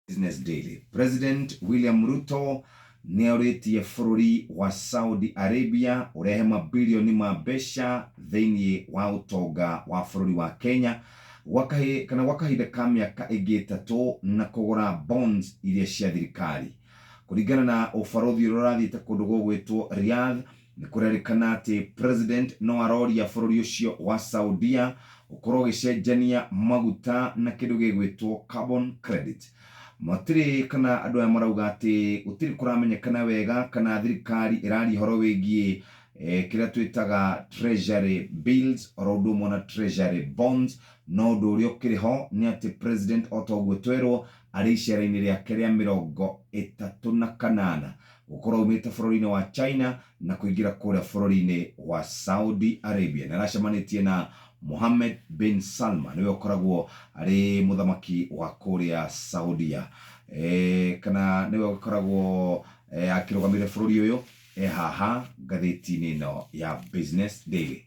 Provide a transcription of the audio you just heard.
Business Daily. President William Ruto nĩorĩtie bũrũri wa Saudi Arabia ũrehe mabilioni ma mbeca thĩinĩ wa ũtonga wa bũrũri wa Kenya gwa kahi, kana gwa kahinda ka mĩaka ĩngĩ ĩtatũ na kũgũra bonds iria cia thirikari. Kũringana na ũbarũthi ũrĩa ũrathiĩte kũndũ gũgwĩtwo Riyadh, nĩ kũrerĩkana atĩ president no aroria bũrũri ũcio wa Saudia ũkorwo ũgĩcenjania maguta na kĩndũ gĩgwĩtwo carbon credit. Matirĩ kana andũ aya marauga atĩ gũtirĩ kũramenyekana wega kana thirikari ĩraria ũhoro wĩgiĩ kĩrĩa twĩtaga treasury bills oro ũndũ ũmwe na treasury bonds, no ũndũ ũrĩa ũkĩrĩ ho nĩ atĩ president o ta ũguo twerwo arĩ icera-inĩ rĩake rĩa 38 gũkorwo aumĩte bũrũri-inĩ wa China na kũingĩra kũrĩa bũrũri-inĩ wa Saudi Arabia. Nĩ aracemanĩtie na Mohammed bin Salman, nĩwe ũkoragwo arĩ mũthamaki wa kũrĩa Saudia, kana nĩwe ũkoragwo akĩrũgamĩrĩra bũrũri ũyũ. E haha ngathĩti-inĩ ĩno ya Business Daily.